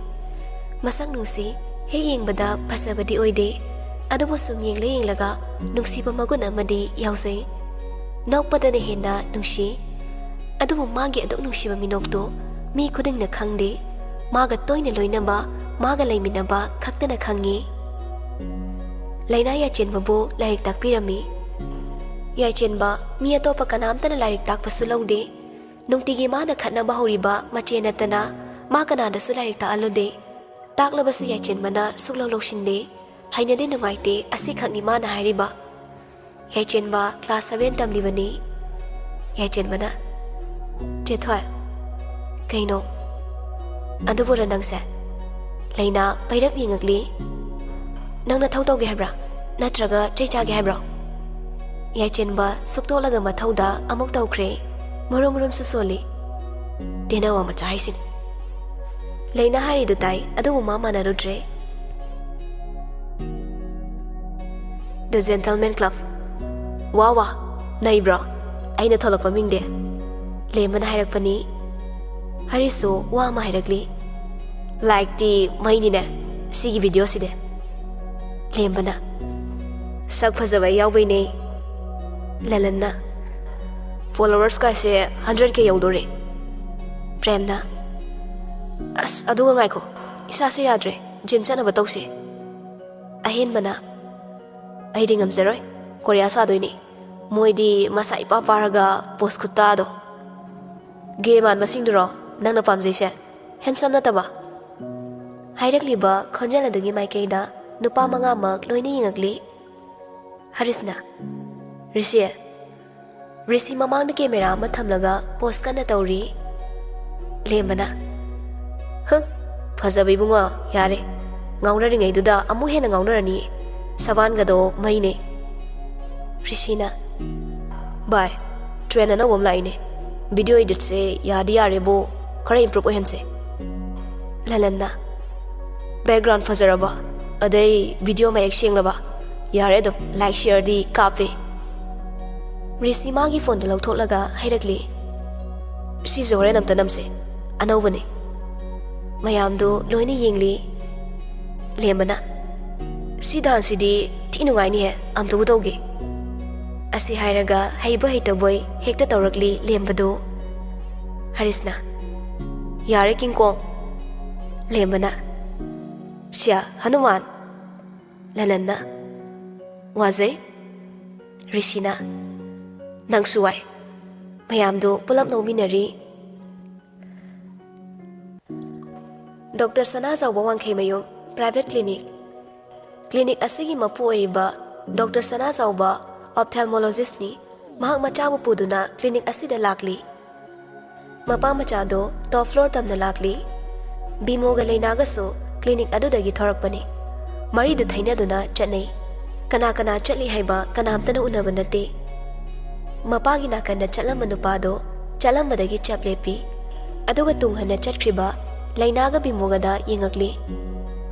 ꯃꯁꯛ ꯅꯨꯡꯁꯤ, ꯍꯦꯛ ꯌꯦꯡꯕꯗ ꯐꯖꯕꯗꯤ ꯑꯣꯏꯗꯦ꯫ ꯑꯗꯨꯕꯨ ꯁꯨꯝ ꯌꯦꯡꯂ ꯌꯦꯡꯂꯒ ꯅꯨꯡꯁꯤꯕ ꯃꯒꯨꯟ ꯑꯃꯗꯤ ꯌꯥꯎꯖꯩ꯫ ꯅꯣꯛꯄꯗꯅ ꯍꯦꯟꯅ ꯅꯨꯡꯁꯤ꯫ ꯑꯗꯨꯕꯨ ꯃꯥꯒꯤ ꯑꯗꯨꯛ ꯅꯨꯡꯁꯤꯕ ꯃꯤꯅꯣꯛꯇꯨ ꯃꯤ ꯈꯨꯗꯤꯡꯅ ꯈꯪꯗꯦ꯫ ꯃꯥꯒ ꯇꯣꯏꯅ ꯂꯣꯏꯅꯕ, ꯃꯥꯒ ꯂꯩꯃꯤꯟꯅꯕ ꯈꯛꯇꯅ ꯈꯪꯉꯤ꯫ ꯂꯩꯅꯥ ꯌꯥꯏꯆꯦꯟꯕꯕꯨ ꯂꯥꯏꯔꯤꯛ ꯇꯥꯛꯄꯤꯔꯝꯃꯤ꯫ ꯌꯥꯏꯆꯦꯟꯕ, ꯃꯤ ꯑꯇꯣꯞꯄ ꯀꯅꯥꯝꯇꯅ ꯂꯥꯏꯔꯤꯛ ꯇꯥꯛꯄꯁꯨ ꯂꯧꯗꯦ꯫ ꯅꯨꯡꯇꯤꯒꯤ ꯃꯥꯅ ꯈꯠꯅꯕ ꯍꯧꯔꯤꯕ ꯃꯆꯦ ꯅꯠꯇꯅ ꯃꯥ ꯀꯅꯥꯗꯁꯨ ꯂꯥꯏꯔꯤꯛ ꯇꯥꯛꯍꯜꯂꯨꯗꯦ꯫ ꯇꯥꯛꯂꯕꯁꯨ ꯌꯥꯏꯆꯦꯟꯕꯅ ꯁꯨꯛꯂꯧ ꯂꯧꯁꯤꯟꯗꯦ꯫ "ꯍꯩꯅꯗꯦ, ꯅꯨꯡꯉꯥꯏꯇꯦ, ꯑꯁꯤꯈꯛꯅꯤ ꯃꯥꯅ ꯍꯥꯏꯔꯤꯕ꯫" ꯌꯥꯏꯆꯦꯟꯕ class seven ꯇꯝꯂꯤꯕꯅꯤ꯫ ꯌꯥꯏꯆꯦꯟꯕꯅ, "ꯆꯦꯊꯣꯏ, ꯀꯩꯅꯣ?" "ꯑꯗꯨꯕꯨꯔ ꯅꯪꯁꯦ?" ꯂꯩꯅꯥ ꯄꯩꯔꯞ ꯌꯦꯡꯉꯛꯂꯤ꯫ "ꯅꯪ ꯅꯊꯧ ꯇꯧꯒꯦ ꯍꯥꯏꯕ꯭ꯔꯥ? ꯅꯠꯇ꯭ꯔꯒ ꯆꯩ ꯆꯥꯒꯦ ꯍꯥꯏꯕ꯭ꯔꯣ?" ꯌꯥꯏꯆꯦꯟꯕ ꯁꯨꯛꯇꯣꯛꯂꯒ ꯃꯊꯧꯗ ꯑꯃꯨꯛ ꯇꯧꯈ꯭ꯔꯦ꯫ ꯃꯨꯔꯨꯝ ꯃꯨꯔꯨꯝꯁꯨ ꯁꯣꯜꯂꯤ꯫ ꯇꯦꯅꯋꯥ ꯃꯆꯥ ꯍꯥꯏꯁꯤꯅꯤ꯫ ꯂꯩꯅꯥ ꯍꯥꯏꯔꯤꯗꯨ ꯇꯥꯏ, ꯑꯗꯨꯕꯨ ꯃꯥ ꯃꯥꯟꯅꯔꯨꯗ꯭ꯔꯦ꯫ The Gentleman Club. ꯋꯥ ꯋꯥ, ꯅꯩꯕ꯭ꯔꯣ? ꯑꯩꯅ ꯊꯣꯂꯛꯄ ꯃꯤꯡꯗꯤ? ꯂꯦꯝꯕꯅ ꯍꯥꯏꯔꯛꯄꯅꯤ꯫ ꯍꯔꯤꯁꯁꯨ ꯋꯥ ꯑꯃ ꯍꯥꯏꯔꯛꯂꯤ꯫ Like ꯇꯤ ꯃꯩꯅꯤꯅꯦ ꯁꯤꯒꯤ video ꯁꯤꯗꯤ꯫ ꯂꯦꯝꯕꯅ, ꯁꯛ ꯐꯖꯕ ꯑꯩ ꯌꯥꯎꯕꯩꯅꯦ꯫ ꯂꯂꯟꯅ, Followers ꯀꯥꯏꯁꯦ hundred K ꯌꯧꯗꯣꯔꯦ꯫ ꯄ꯭ꯔꯦꯝꯅ, ꯑꯁ, ꯑꯗꯨꯒ ꯉꯥꯏꯈꯣ, ꯏꯁꯥꯁꯦ ꯌꯥꯗ꯭ꯔꯦ, gym ꯆꯠꯅꯕ ꯇꯧꯁꯦ꯫ ꯑꯍꯦꯟꯕꯅ, ꯑꯩꯗꯤ ꯉꯝꯖꯔꯣꯏ, ꯀꯣꯔꯤꯌꯥ ꯁꯥꯗꯣꯏꯅꯤ꯫ ꯃꯣꯏꯗꯤ ꯃꯁꯥ ꯏꯄꯥ ꯄꯥꯔꯒ pose ꯈꯨꯇꯥꯗꯣ꯫ Gay ꯃꯥꯟꯕꯁꯤꯡꯗꯨꯔꯣ ꯅꯪꯅ ꯄꯥꯝꯖꯩꯁꯦ? Handsome ꯅꯠꯇꯕ? ꯍꯥꯏꯔꯛꯂꯤꯕ ꯈꯣꯟꯖꯦꯜ ꯑꯗꯨꯒꯤ ꯃꯥꯏꯀꯩꯗ ꯅꯨꯄꯥ ꯃꯉꯥꯃꯛ ꯂꯣꯏꯅ ꯌꯦꯡꯉꯛꯂꯤ꯫ ꯍꯔꯤꯁꯅ, ꯔꯤꯁꯤ, ꯔꯤꯁꯤ ꯃꯃꯥꯡꯗ camera ꯑꯃ ꯊꯝꯂꯒ pose ꯀꯟꯅ ꯇꯧꯔꯤ꯫ ꯂꯦꯝꯕꯅ, ꯍ, ꯐꯖꯕ ꯏꯕꯨꯡꯉꯣ, ꯌꯥꯔꯦ꯫ ꯉꯥꯎꯅꯔꯤꯉꯩꯗꯨꯗ ꯑꯃꯨꯛ ꯍꯦꯟꯅ ꯉꯥꯎꯅꯔꯅꯤ꯫ ꯁꯕꯥꯟꯒꯗꯣ ꯃꯩꯅꯦ꯫ ꯔꯤꯁꯤꯅ, ꯚꯥꯏ, trend ꯑꯅꯧꯕ ꯑꯃ ꯂꯥꯛꯏꯅꯦ꯫ Video editꯁꯦ ꯌꯥꯗꯤ ꯌꯥꯔꯦꯕꯨ, ꯈꯔ improve ꯑꯣꯏꯍꯟꯁꯦ꯫ ꯂꯂꯟꯅ, Background ꯐꯖꯔꯕ, ꯑꯗꯩ video ꯃꯌꯦꯛ ꯁꯦꯡꯂꯕ꯫ ꯌꯥꯔꯦ ꯑꯗꯨꯝ, like shareꯗꯤ ꯀꯥꯞꯄꯦ꯫ ꯔꯤꯁꯤ ꯃꯥꯒꯤ phoneꯗꯨ ꯂꯧꯊꯣꯛꯂꯒ ꯍꯥꯏꯔꯛꯂꯤ, ꯁꯤꯁꯦ ꯍꯣꯔꯦꯟ ꯑꯝꯇ ꯅꯝꯁꯦ, ꯑꯅꯧꯕꯅꯦ꯫ ꯃꯌꯥꯝꯗꯨ ꯂꯣꯏꯅ ꯌꯦꯡꯂꯤ꯫ ꯂꯦꯝꯕꯅ, ꯁꯤ danceꯁꯤꯗꯤ ꯊꯤ ꯅꯨꯡꯉꯥꯏꯅꯤꯍꯦ, ꯑꯝꯇꯕꯨ ꯇꯧꯒꯦ꯫ ꯑꯁꯤ ꯍꯥꯏꯔꯒ ꯍꯩꯕ ꯍꯩꯇꯕꯣꯏ ꯍꯦꯛꯇ ꯇꯧꯔꯛꯂꯤ ꯂꯦꯝꯕꯗꯨ꯫ ꯍꯔꯤꯁꯅ, ꯌꯥꯔꯦ ꯀꯤꯡꯀꯣꯡ꯫ ꯂꯦꯝꯕꯅ, ꯁ꯭ꯌꯥ, ꯍꯅꯨꯃꯥꯟ꯫ ꯂꯂꯟꯅ, ꯋꯥꯖꯩ꯫ ꯔꯤꯁꯤꯅ, ꯅꯪꯁꯨ ꯋꯥꯏ꯫ ꯃꯌꯥꯝꯗꯨ ꯄꯨꯂꯞ ꯅꯣꯛꯃꯤꯟꯅꯔꯤ꯫ ꯗꯣꯛꯇꯔ ꯁꯅꯥꯖꯥꯎꯕ ꯋꯥꯡꯈꯩꯃꯌꯨꯝ private clinic꯫ Clinic ꯑꯁꯤꯒꯤ ꯃꯄꯨ ꯑꯣꯏꯔꯤꯕ ꯗꯣꯛꯇꯔ ꯁꯅꯥꯖꯥꯎꯕ ophthalmologistꯅꯤ꯫ ꯃꯍꯥꯛ ꯃꯆꯥꯕꯨ ꯄꯨꯗꯨꯅ clinic ꯑꯁꯤꯗ ꯂꯥꯛꯂꯤ꯫ ꯃꯄꯥ ꯃꯆꯥꯗꯣ top floor ꯇꯝꯅ ꯂꯥꯛꯂꯤ꯫ ꯕꯤꯃꯣꯒ ꯂꯩꯅꯥꯒꯁꯨ clinic ꯑꯗꯨꯗꯒꯤ ꯊꯣꯔꯛꯄꯅꯤ꯫ ꯃꯔꯤꯗꯨ ꯊꯩꯅꯗꯨꯅ ꯆꯠꯅꯩ꯫ ꯀꯅꯥ ꯀꯅꯥ ꯆꯠꯂꯤ ꯍꯥꯏꯕ ꯀꯅꯥꯝꯇꯅ ꯎꯅꯕ ꯅꯠꯇꯦ꯫ ꯃꯄꯥꯒꯤ ꯅꯥꯀꯟꯗ ꯆꯠꯂꯝꯕ ꯅꯨꯄꯥꯗꯣ ꯆꯠꯂꯝꯕꯗꯒꯤ ꯆꯞ ꯂꯦꯞꯄꯤ꯫ ꯑꯗꯨꯒ ꯇꯨꯡ ꯍꯟꯅ ꯆꯠꯈ꯭ꯔꯤꯕ ꯂꯩꯅꯥꯒ ꯕꯤꯃꯣꯒꯗ ꯌꯦꯡꯉꯛꯂꯤ꯫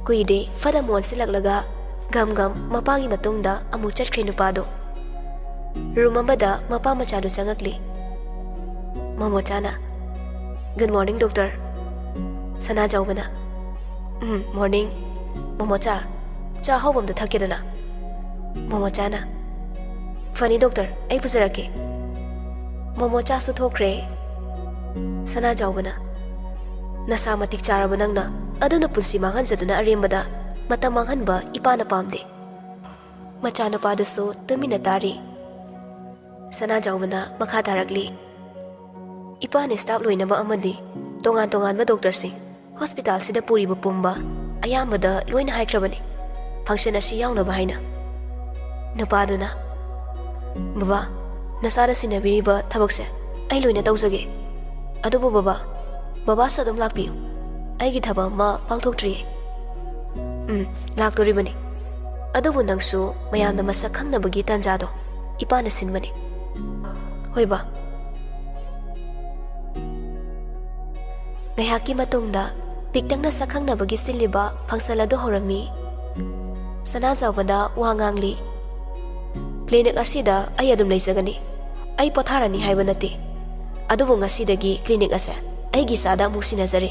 ꯀꯨꯏꯗꯦ, ꯐꯠ ꯑꯃꯨꯛ ꯑꯣꯟꯁꯤꯜꯂꯛꯂꯒ ꯒꯝ ꯒꯝ ꯃꯄꯥꯒꯤ ꯃꯇꯨꯡꯗ ꯑꯃꯨꯛ ꯆꯠꯈ꯭ꯔꯦ ꯅꯨꯄꯥꯗꯣ꯫ ꯔꯨꯝ ꯑꯃꯗ ꯃꯄꯥ ꯃꯆꯥꯗꯨ ꯆꯪꯉꯛꯂꯤ꯫ ꯃꯣꯃꯣꯆꯥꯅ, "Good morning, doctor." ꯁꯅꯥꯖꯥꯎꯕꯅ, "ꯎꯝ, morning꯫ ꯃꯣꯃꯣꯆꯥ, ꯆꯥ ꯑꯍꯥꯎꯕ ꯑꯝꯇ ꯊꯛꯀꯦꯗꯅ?" ꯃꯣꯃꯣꯆꯥꯅ, "ꯐꯅꯤ doctor, ꯑꯩ ꯄꯨꯖꯔꯛꯀꯦ꯫" ꯃꯣꯃꯣꯆꯥꯁꯨ ꯊꯣꯛꯈ꯭ꯔꯦ꯫ ꯁꯅꯥꯖꯥꯎꯕꯅ, "ꯅꯁꯥ ꯃꯇꯤꯛ ꯆꯥꯔꯕ ꯅꯪꯅ, ꯑꯗꯨꯅ ꯄꯨꯟꯁꯤ ꯃꯥꯡꯍꯟꯖꯗꯨꯅ ꯑꯔꯦꯝꯕꯗ ꯃꯇꯝ ꯃꯥꯡꯍꯟꯕ ꯏꯄꯥꯅ ꯄꯥꯝꯗꯦ꯫" ꯃꯆꯥꯅꯨꯄꯥꯗꯨꯁꯨ ꯇꯨꯃꯤꯟꯅ ꯇꯥꯔꯤ꯫ ꯁꯅꯥꯖꯥꯎꯕꯅ ꯃꯈꯥ ꯇꯥꯔꯛꯂꯤ, "ꯏꯄꯥꯅ staff ꯂꯣꯏꯅꯃꯛ ꯑꯃꯗꯤ ꯇꯣꯉꯥꯟ ꯇꯣꯉꯥꯟꯕ doctorꯁꯤꯡ hospitalꯁꯤꯗ ꯄꯨꯔꯤꯕ ꯄꯨꯝꯕ ꯑꯌꯥꯝꯕꯗ ꯂꯣꯏꯅ ꯍꯥꯏꯈ꯭ꯔꯕꯅꯤ, function ꯑꯁꯤ ꯌꯥꯎꯅꯕ ꯍꯥꯏꯅ꯫" ꯅꯨꯄꯥꯗꯨꯅ, "ꯕꯕꯥ, ꯅꯆꯥꯅ ꯁꯤꯟꯅꯕꯤꯔꯤꯕ ꯊꯕꯛꯁꯦ ꯑꯩ ꯂꯣꯏꯅ ꯇꯧꯖꯒꯦ꯫ ꯑꯗꯨꯕꯨ ꯕꯕꯥ, ꯕꯕꯥꯁꯨ ꯑꯗꯨꯝ ꯂꯥꯛꯄꯤꯌꯨ꯫ ꯑꯩꯒꯤ ꯊꯕꯛ ꯑꯃ ꯄꯥꯡꯊꯣꯛꯇ꯭ꯔꯤꯌꯦ꯫" "ꯎꯝ, ꯂꯥꯛꯇꯣꯔꯤꯕꯅꯤ꯫ ꯑꯗꯨꯕꯨ ꯅꯪꯁꯨ ꯃꯌꯥꯝꯅ ꯃꯁꯛ ꯈꯪꯅꯕꯒꯤ ꯇꯥꯟꯖꯥꯗꯣ ꯏꯄꯥꯅ ꯁꯤꯟꯕꯅꯤ꯫" "ꯍꯣꯏ ꯕꯥ꯫" ꯉꯥꯏꯍꯥꯛꯀꯤ ꯃꯇꯨꯡꯗ ꯄꯤꯛꯇꯛꯅ ꯁꯛꯈꯪꯅꯕꯒꯤ ꯁꯤꯜꯂꯤꯕ function ꯑꯗꯨ ꯍꯧꯔꯝꯃꯤ꯫ ꯁꯅꯥꯖꯥꯎꯕꯅ ꯋꯥ ꯉꯥꯡꯂꯤ, "Clinic ꯑꯁꯤꯗ ꯑꯩ ꯑꯗꯨꯝ ꯂꯩꯖꯒꯅꯤ꯫ ꯑꯩ ꯄꯣꯊꯥꯔꯅꯤ ꯍꯥꯏꯕ ꯅꯠꯇꯦ꯫ ꯑꯗꯨꯕꯨ ꯉꯁꯤꯗꯒꯤ clinic ꯑꯁꯦ ꯑꯩꯒꯤ ꯏꯆꯥꯗ ꯑꯃꯨꯛ ꯁꯤꯟꯅꯖꯔꯦ꯫"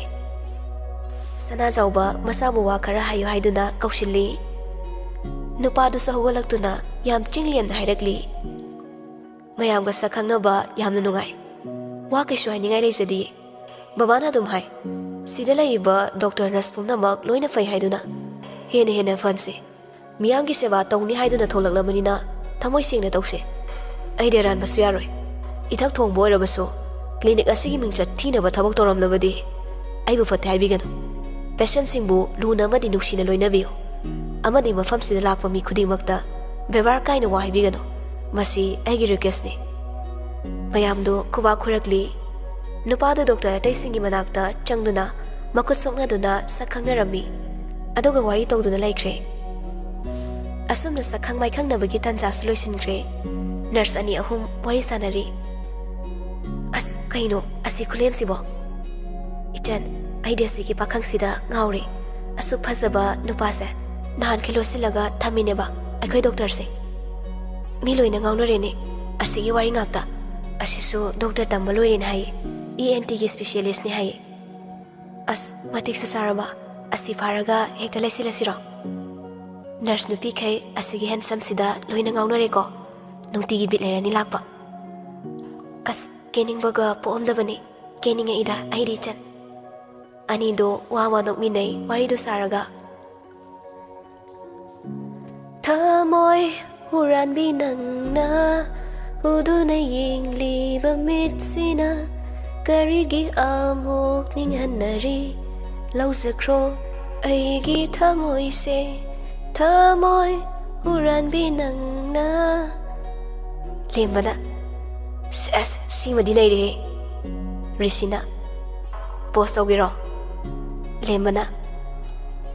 ꯁꯅꯥꯖꯥꯎꯕ ꯃꯆꯥꯕꯨ ꯋꯥ ꯈꯔ ꯍꯥꯏꯌꯨ ꯍꯥꯏꯗꯨꯅ ꯀꯧꯁꯤꯜꯂꯤ꯫ ꯅꯨꯄꯥꯗꯨꯁꯨ ꯍꯧꯒꯠꯂꯛꯇꯨꯅ ꯌꯥꯝ ꯆꯤꯡꯂꯦꯝꯅ ꯍꯥꯏꯔꯛꯂꯤ, "ꯃꯌꯥꯝꯒ ꯁꯛ ꯈꯪꯅꯕ ꯌꯥꯝꯅ ꯅꯨꯡꯉꯥꯏ꯫ ꯋꯥ ꯀꯩꯁꯨ ꯍꯥꯏꯅꯤꯡꯉꯥꯏ ꯂꯩꯖꯗꯤꯌꯦ꯫ ꯕꯕꯥꯅ ꯑꯗꯨꯝ ꯍꯥꯏ, ꯁꯤꯗ ꯂꯩꯔꯤꯕ doctor nurse ꯄꯨꯝꯅꯃꯛ ꯂꯣꯏꯅ ꯐꯩ ꯍꯥꯏꯗꯨꯅ꯫ ꯍꯦꯟꯅ ꯍꯦꯟꯅ ꯐꯍꯟꯁꯦ꯫ ꯃꯤꯌꯥꯝꯒꯤ ꯁꯦꯕꯥ ꯇꯧꯅꯤ ꯍꯥꯏꯗꯨꯅ ꯊꯣꯛꯂꯛꯂꯕꯅꯤꯅ ꯊꯃꯣꯏ ꯁꯦꯡꯅ ꯇꯧꯁꯦ꯫ ꯑꯩꯗꯤ ꯑꯔꯥꯟꯕꯁꯨ ꯌꯥꯔꯣꯏ꯫ ꯏꯊꯛ ꯊꯣꯡꯕ ꯑꯣꯏꯔꯕꯁꯨ clinic ꯑꯁꯤꯒꯤ ꯃꯤꯡꯆꯠ ꯊꯤꯅꯕ ꯊꯕꯛ ꯇꯧꯔꯝꯂꯕꯗꯤ ꯑꯩꯕꯨ ꯐꯠꯇꯦ ꯍꯥꯏꯕꯤꯒꯅꯨ꯫ Patientꯁꯤꯡꯕꯨ ꯂꯨꯅ ꯑꯃꯗꯤ ꯅꯨꯡꯁꯤꯅ ꯂꯣꯏꯅꯕꯤꯌꯨ꯫ ꯑꯃꯗꯤ ꯃꯐꯝꯁꯤꯗ ꯂꯥꯛꯄ ꯃꯤ ꯈꯨꯗꯤꯡꯃꯛꯇ ꯕꯦꯕꯥꯔ ꯀꯥꯏꯅ ꯋꯥ ꯍꯥꯏꯕꯤꯒꯅꯨ꯫ ꯃꯁꯤ ꯑꯩꯒꯤ requestꯅꯤ꯫" ꯃꯌꯥꯝꯗꯨ ꯈꯨꯕꯥꯛ ꯈꯨꯔꯛꯂꯤ꯫ ꯅꯨꯄꯥꯗꯨ doctor ꯑꯇꯩꯁꯤꯡꯒꯤ ꯃꯅꯥꯛꯇ ꯆꯪꯗꯨꯅ ꯃꯈꯨꯠ ꯁꯣꯛꯅꯗꯨꯅ ꯁꯛ ꯈꯪꯅꯔꯝꯃꯤ꯫ ꯑꯗꯨꯒ ꯋꯥꯔꯤ ꯇꯧꯗꯨꯅ ꯂꯩꯈ꯭ꯔꯦ꯫ ꯑꯁꯨꯝꯅ ꯁꯛꯈꯪ ꯃꯥꯏꯈꯪꯅꯕꯒꯤ ꯇꯥꯟꯖꯥꯁꯨ ꯂꯣꯏꯁꯤꯟꯈ꯭ꯔꯦ꯫ Nurse ꯑꯅꯤ ꯑꯍꯨꯝ ꯋꯥꯔꯤ ꯁꯥꯟꯅꯔꯤ꯫ "ꯑꯁ, ꯀꯩꯅꯣ ꯑꯁꯤ ꯈꯨꯂꯦꯝꯁꯤꯕꯣ? ꯏꯆꯟ, ꯑꯩꯗꯤ ꯑꯁꯤꯒꯤ ꯄꯥꯈꯪꯁꯤꯗ ꯉꯥꯎꯔꯦ꯫ ꯑꯁꯨꯛ ꯐꯖꯕ ꯅꯨꯄꯥꯁꯦ ꯅꯍꯥꯟꯈꯩ ꯂꯣꯠꯁꯤꯜꯂꯒ ꯊꯝꯃꯤꯅꯦꯕ ꯑꯩꯈꯣꯏ ꯗꯣꯛꯇꯔꯁꯦ꯫ ꯃꯤ ꯂꯣꯏꯅ ꯉꯥꯎꯅꯔꯦꯅꯦ ꯑꯁꯤꯒꯤ ꯋꯥꯔꯤ ꯉꯥꯛꯇ꯫ ꯑꯁꯤꯁꯨ ꯗꯣꯛꯇꯔ ꯇꯝꯕ ꯂꯣꯏꯔꯦꯅ ꯍꯥꯏꯌꯦ, ꯏ ꯑꯦꯟ ꯇꯤꯒꯤ ꯁ꯭ꯄꯤꯁꯤꯌꯦꯂꯤꯁꯅꯦ ꯍꯥꯏꯌꯦ꯫ ꯑꯁ, ꯃꯇꯤꯛꯁꯨ ꯆꯥꯔꯕ꯫ ꯑꯁꯤ ꯐꯥꯔꯒ ꯍꯦꯛꯇ ꯂꯩꯁꯤꯜꯂꯁꯤꯔꯣ? ꯅꯔꯁ ꯅꯨꯄꯤꯈꯩ ꯑꯁꯤꯒꯤ ꯍꯦꯟꯁꯝꯁꯤꯗ ꯂꯣꯏꯅ ꯉꯥꯎꯅꯔꯦꯀꯣ꯫ ꯅꯨꯡꯇꯤꯒꯤ ꯕꯤꯠ ꯂꯩꯔꯅꯤ ꯂꯥꯛꯄ꯫ ꯑꯁ, ꯀꯦꯅꯤꯡꯕꯒ ꯄꯣꯛꯑꯝꯗꯕꯅꯤ꯫ ꯀꯦꯅꯤꯡꯉꯛꯏꯗ ꯑꯩꯗꯤ ꯏꯆꯟ꯫ ꯑꯅꯤꯗꯣ ꯋꯥ ꯋꯥ ꯅꯣꯛꯃꯤꯟꯅꯩ ꯋꯥꯔꯤꯗꯣ ꯁꯥꯔꯒ꯫ ꯊꯃꯣꯏ ꯍꯨꯔꯥꯟꯕꯤ ꯅꯪꯅ ꯎꯗꯨꯅ ꯌꯦꯡꯂꯤꯕ ꯃꯤꯠꯁꯤꯅ ꯀꯔꯤꯒꯤ ꯑꯃꯨꯛ ꯅꯤꯡꯍꯟꯅꯔꯤ? ꯂꯧꯖꯈ꯭ꯔꯣ ꯑꯩꯒꯤ ꯊꯃꯣꯏꯁꯦ, ꯊꯃꯣꯏ ꯍꯨꯔꯥꯟꯕꯤ ꯅꯪꯅ꯫ ꯂꯦꯝꯕꯅ, "ꯁꯦꯁ, ꯁꯤꯃꯗꯤ ꯅꯩꯔꯦꯍꯦ!" ꯔꯤꯁꯤꯅ, "ꯄꯣꯁ ꯇꯧꯒꯦꯔꯣ?" ꯂꯦꯝꯕꯅ,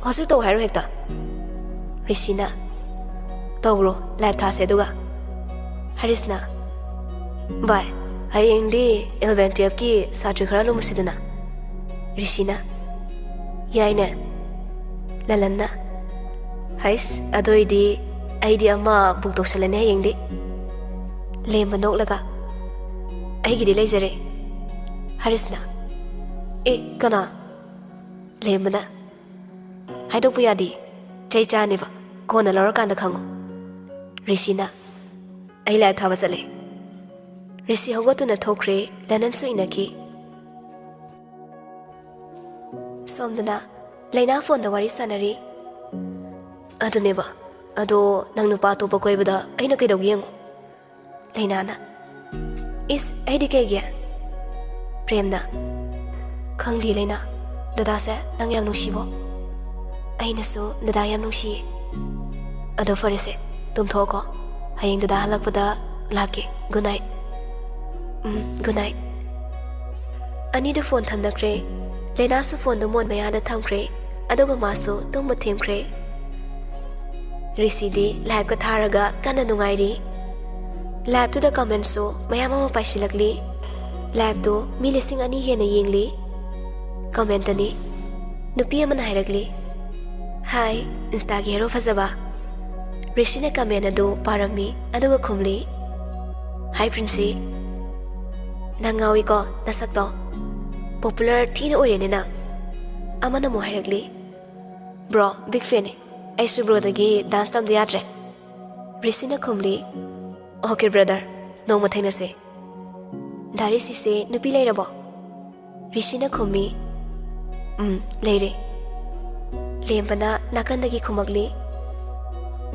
"ꯍꯧꯖꯤꯛ ꯇꯧ ꯍꯥꯏꯔꯣ ꯍꯦꯛꯇ?" ꯔꯤꯁꯤꯅ, "ꯇꯧꯔꯣ, ꯂꯥꯏꯚ ꯊꯥꯁꯦ ꯑꯗꯨꯒ꯫" ꯍꯔꯤꯁꯅ, "ꯚꯥꯏ, ꯍꯌꯦꯡꯗꯤ ꯏꯂꯚꯦꯟ ꯇꯨꯌꯦꯜꯐꯀꯤ ꯁꯥꯇ꯭ꯔꯤ ꯈꯔ ꯂꯨꯝꯃꯨꯁꯤꯗꯅ?" ꯔꯤꯁꯤꯅ, "ꯌꯥꯏꯅꯦ꯫" ꯂꯂꯟꯅ, "ꯍꯩꯁ, ꯑꯗꯨ ꯑꯣꯏꯗꯤ ꯑꯩꯗꯤ ꯑꯃ ꯕꯨꯛ ꯇꯧꯁꯜꯂꯅꯤ ꯍꯌꯦꯡꯗꯤ꯫" ꯂꯦꯝꯕ ꯅꯣꯛꯂꯒ, "ꯑꯩꯒꯤꯗꯤ ꯂꯩꯖꯔꯦ꯫" ꯍꯔꯤꯁꯅ, "ꯑꯦ, ꯀꯅꯥ?" ꯂꯦꯝꯕꯅ, "ꯍꯥꯏꯗꯣꯛꯄ ꯌꯥꯗꯦ, ꯆꯩ ꯆꯥꯅꯦꯕ, ꯀꯣꯟꯅ ꯂꯧꯔꯀꯥꯟꯗ ꯈꯪꯉꯣ꯫" ꯔꯤꯁꯤꯅ, "ꯑꯩ ꯂꯥꯏꯚ ꯊꯥꯕ ꯆꯠꯂꯦ꯫" ꯔꯤꯁꯤ ꯍꯧꯒꯠꯇꯨꯅ ꯊꯣꯛꯈ꯭ꯔꯦ, ꯂꯅꯟꯁꯨ ꯏꯟꯅꯈꯤ꯫ ꯁꯣꯝꯗꯅ ꯂꯩꯅꯥ ꯐꯣꯟꯗ ꯋꯥꯔꯤ ꯁꯥꯟꯅꯔꯤ꯫ "ꯑꯗꯨꯅꯦꯕ, ꯑꯗꯣ ꯅꯪ ꯅꯨꯄꯥ ꯑꯇꯣꯞꯄ ꯀꯣꯏꯕꯗ ꯑꯩꯅ ꯀꯩꯗꯧꯒꯦ ꯌꯦꯡꯉꯣ꯫" ꯂꯩꯅꯥꯅ, "ꯏꯁ, ꯑꯩꯗꯤ ꯀꯩꯒꯤ?" ꯄ꯭ꯔꯦꯝꯅ, "ꯈꯪꯗꯦ ꯂꯩꯅꯥ, ꯗꯗꯥꯁꯦ ꯅꯪ ꯌꯥꯝ ꯅꯨꯡꯁꯤꯕꯣ?" "ꯑꯩꯅꯁꯨ ꯗꯗꯥ ꯌꯥꯝ ꯅꯨꯡꯁꯤꯌꯦ꯫" "ꯑꯗꯣ ꯐꯔꯦꯁꯦ, ꯇꯨꯝꯊꯣꯛꯑꯣꯀꯣ, ꯍꯌꯦꯡ ꯗꯗꯥ ꯍꯜꯂꯛꯄꯗ ꯂꯥꯛꯀꯦ꯫ Good night." "Um, good night." ꯑꯅꯤꯗꯨ ꯐꯣꯟ ꯊꯝꯅꯈ꯭ꯔꯦ꯫ ꯂꯩꯅꯥꯁꯨ ꯐꯣꯟꯗꯨ ꯃꯣꯟ ꯃꯌꯥꯗ ꯊꯝꯈ꯭ꯔꯦ, ꯑꯗꯨꯒ ꯃꯥꯁꯨ ꯇꯨꯝꯕ ꯊꯦꯝꯈ꯭ꯔꯦ꯫ ꯔꯤꯁꯤꯗꯤ ꯂꯥꯏꯚꯀ ꯊꯥꯔꯒ ꯀꯟꯅ ꯅꯨꯡꯉꯥꯏꯔꯤ꯫ ꯂꯥꯏꯚꯇꯨꯗ ꯀꯃꯦꯟꯠꯁꯨ ꯃꯌꯥꯝ ꯑꯃ ꯄꯥꯏꯁꯤꯜꯂꯛꯂꯤ꯫ ꯂꯥꯏꯚꯇꯨ ꯃꯤ ꯂꯤꯁꯤꯡ ꯑꯅꯤ ꯍꯦꯟꯅ ꯌꯦꯡꯂꯤ꯫ ꯀꯃꯦꯟꯠꯇꯅꯤ ꯅꯨꯄꯤ ꯑꯃꯅ ꯍꯥꯏꯔꯛꯂꯤ, ꯍꯥꯏ, ꯏꯟꯁꯇꯥꯒꯤ ꯍꯦꯔꯣ ꯐꯖꯕ꯫ ꯔꯤꯁꯤꯅ ꯀꯃꯦꯟ ꯑꯗꯨ ꯄꯥꯔꯝꯃꯤ, ꯑꯗꯨꯒ ꯈꯨꯝꯂꯤ, "ꯍꯥꯏ ꯄ꯭ꯔꯤꯟꯁꯤ, ꯅꯪ ꯉꯥꯎꯏꯀꯣ ꯅꯁꯛꯇꯣ꯫ ꯄꯣꯄꯨꯂꯔ ꯊꯤꯅ ꯑꯣꯏꯔꯦꯅꯦ ꯅꯪ꯫" ꯑꯃꯅ ꯑꯃꯨꯛ ꯍꯥꯏꯔꯛꯂꯤ, "ꯕ꯭ꯔꯣ, ꯕꯤꯛ ꯐꯦꯟꯅꯤ꯫ ꯑꯩꯁꯨ ꯕ꯭ꯔꯣꯗꯒꯤ ꯗꯥꯟꯁ ꯇꯝꯗ ꯌꯥꯗ꯭ꯔꯦ꯫" ꯔꯤꯁꯤꯅ ꯈꯨꯝꯂꯤ, "ꯑꯣꯀꯦ ꯕ꯭ꯔꯗꯔ, ꯅꯣꯡꯃ ꯊꯦꯡꯅꯁꯦ꯫ ꯗꯥ ꯔꯤꯁꯤꯁꯦ ꯅꯨꯄꯤ ꯂꯩꯔꯕꯣ?" ꯔꯤꯁꯤꯅ ꯈꯨꯝꯃꯤ, "ꯎꯝ, ꯂꯩꯔꯦ꯫" ꯂꯦꯝꯕꯅ ꯅꯥꯀꯟꯗꯒꯤ ꯈꯨꯝꯃꯛꯂꯤ,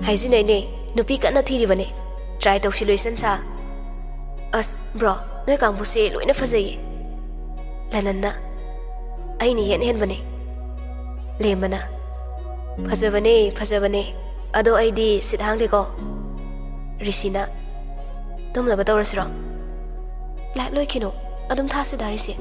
"ꯍꯥꯏꯖꯤꯟꯅꯩꯅꯦ, ꯅꯨꯄꯤ ꯀꯟꯅ ꯊꯤꯔꯤꯕꯅꯦ꯫ ꯇ꯭ꯔꯥꯏ ꯇꯧꯁꯤꯜꯂꯨ ꯏꯆꯟ ꯁꯥ꯫" "ꯑꯁ ꯕ꯭ꯔꯣ, ꯅꯣꯏ ꯀꯥꯡꯕꯨꯁꯦ ꯂꯣꯏꯅ ꯐꯖꯩꯌꯦ꯫" ꯂꯅꯟꯅ, "ꯑꯩꯅ ꯏꯍꯦꯟ ꯍꯦꯟꯕꯅꯦ꯫" ꯂꯦꯝꯕꯅ, "ꯐꯖꯕꯅꯦ, ꯐꯖꯕꯅꯦ꯫ ꯑꯗꯣ ꯑꯩꯗꯤ ꯁꯤꯠ ꯍꯥꯡꯗꯦꯀꯣ꯫" ꯔꯤꯁꯤꯅ, "ꯇꯨꯝꯅꯕ ꯇꯧꯔꯁꯤꯔꯣ?" "ꯂꯥꯏꯠ ꯂꯣꯏꯈꯤꯅꯨ, ꯑꯗꯨꯝ ꯊꯥꯁꯤ ꯗꯥ ꯔꯤꯁꯤ꯫"